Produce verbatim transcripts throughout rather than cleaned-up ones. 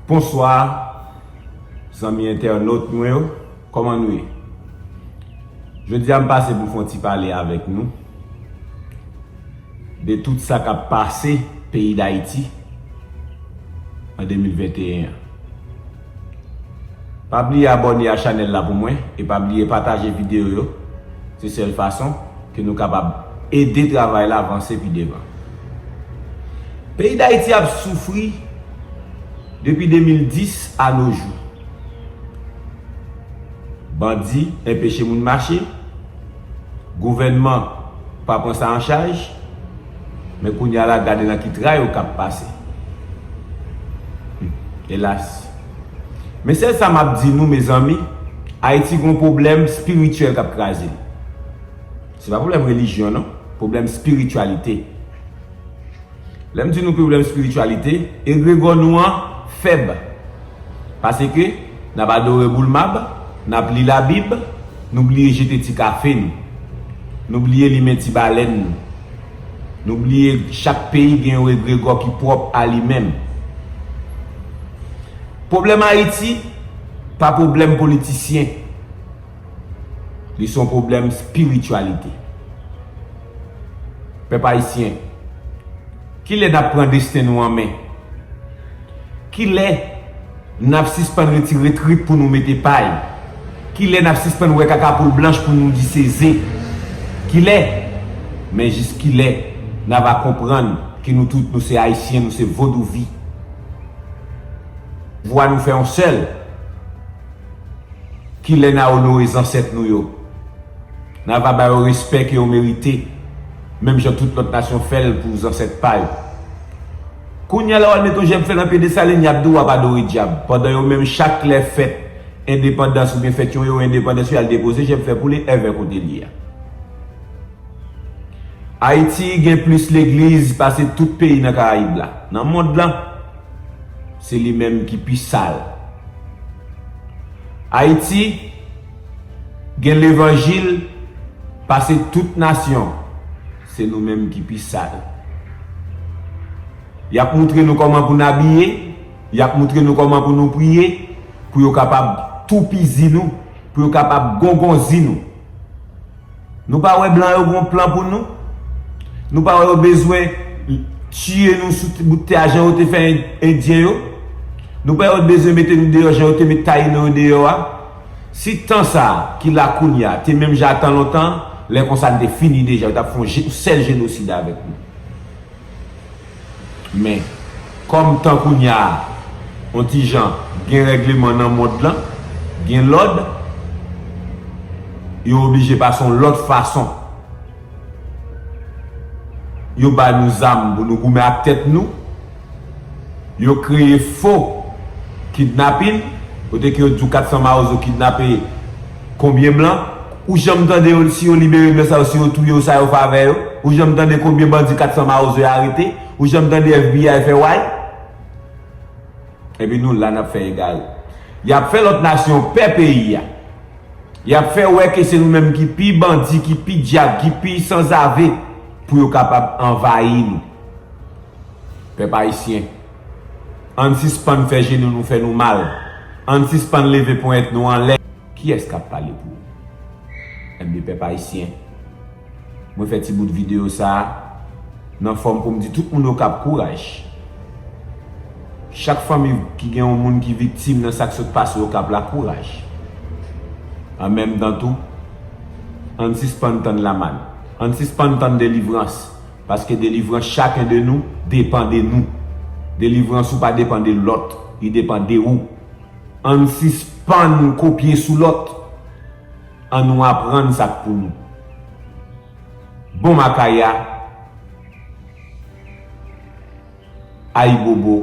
Bonswa, zanmi entènot mwen yo, kòman nou ye? Jodi a m pase pou m fè yon ti pale avèk nou de tout sa k ap pase peyi Dayiti an de mil venteyen an. Pa bliye abòne a chanèl la pou mwen e pa bliye pataje videyo yo. Se sèl fason ke nou kapab ede travay la vanse pi devan. Peyi Dayiti ap soufri depi de mil dis a no jou. Bandi enpeche moun mache, gouvènman pa pran sa an chaj, men kounye a la gade nan ki tray yo k ap pase. Hmm, elas. Men sèl sa m ap di nou, mezanmi, Ayiti gon pwoblèm espirityèl k ap kraze l. Se pa pwoblèm relijyon, non. Pwoblèm espirityalite. Lè m di nou pwoblèm espirityalite, egregò nou an fèb. Paske n ap adore boul mab, n ap li Labib, nou bliye jete ti kafe nou. Nou bliye limen ti balèn nou. Nou bliye chak peyi gen yon egregò ki pwòp a li menm. Pwoblèm Ayiti pa pwoblèm politisyen. Li se yon pwoblèm espirityalite. Pèp ayisyen, kilè n ap pran desten nou an men? Kilè n ap sispann retire trip pou nou mete pay? Kilè n ap sispann wè kaka poul blanch pou nou di se ze? Kilè? Men jis kilè n ava konprann ke nou tout nou se ayisyen, nou se vodouvi? Vwa nou fè yon sèl. Kilè n a onore zansèt nou yo? N a va ba yo respè ke yo merite, menm jan tout lòt nasyon fè l pou zansèt pa yo. Kounye a la w al met yon jèb fè nan pye Desalin, y ap di w w ap adore dyab, pandan yo menm chak lè fèt endepandans oubyen fèt yon ewo endepandans yo, y al depoze jèb fè pou li èvè kote l ye a. Ayiti gen plis legliz pase tout peyi nan Karayib la. Nan mond lan, se li menm ki pi sal. Ayiti gen levanjil pase tout nasyon, se nou menm ki pi sal. Y ap moutre nou kòman pou n abiye, y ap moutre nou kòman pou nou priye, pou yo kapab toupizi nou, pou yo kapab gongonzi nou. Nou pa wè blan yo gon plan pou nou? Nou pa wè yo bezwen tiye nou sou bout tè a jan yo te fè Endyen yo? Nou pa wè yo bezwen mete nou deyò jan yo te met Tayino yo deyò a? Si tan sa a ki la kounye a te menm jan a tan lontan, lè konsa n te fini deja, yo t ap fè yon je- yon sèl jenosid avèk nou. Men, kòm tan kounye a, yon ti jan, gen règleman nan mond lan, gen lòd, yo oblije pase yon lòt fason. Yo ba nou zam pou nou goumen ak tèt nou. Yo kreye fo kidnapin, kote ke yo di w kat san mawozo kidnape konbyen blan. Ou janm tande yo, si yo libere blan sa yo, si yo touye yo, sa yo fè avè yo? Ou janm tande konbyen bandi kat san mawozo yo arete? Ou janm tande F B I fè way? Epi nou la n ap fè egare. Y ap fè lòt nasyon pè peyi a. Y ap fè wè ke se nou menm ki pi bandi, ki pi dyab, ki pi sanzave pou yo kapab anvayi nou. Pèp ayisyen, ann sispann fè jenou nou fè nou mal. Ann sispann leve ponyèt nou anlè. Kiyès k ap pale pou ou? Ebyen, pèp ayisyen, mwen fè ti bout videyo sa a nan fòm pou m di tout moun Okap kouraj. Chak fanmi ki gen yon moun ki viktim nan sa k sot pase Okap la, kouraj. An menm tan tou, ann sispann tann lamàn. Ann sispann tann delivrans. Paske delivrans chaken de nou depann de nou. Delivrans ou pa depann de lòt, li depann de ou. Ann sispann kopye sou lòt. Ann nou aprann sa k pou nou. Bon makaya, ayibobo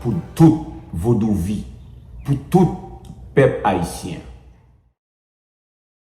pou tout vodouvi, pou tout pèp ayisyen.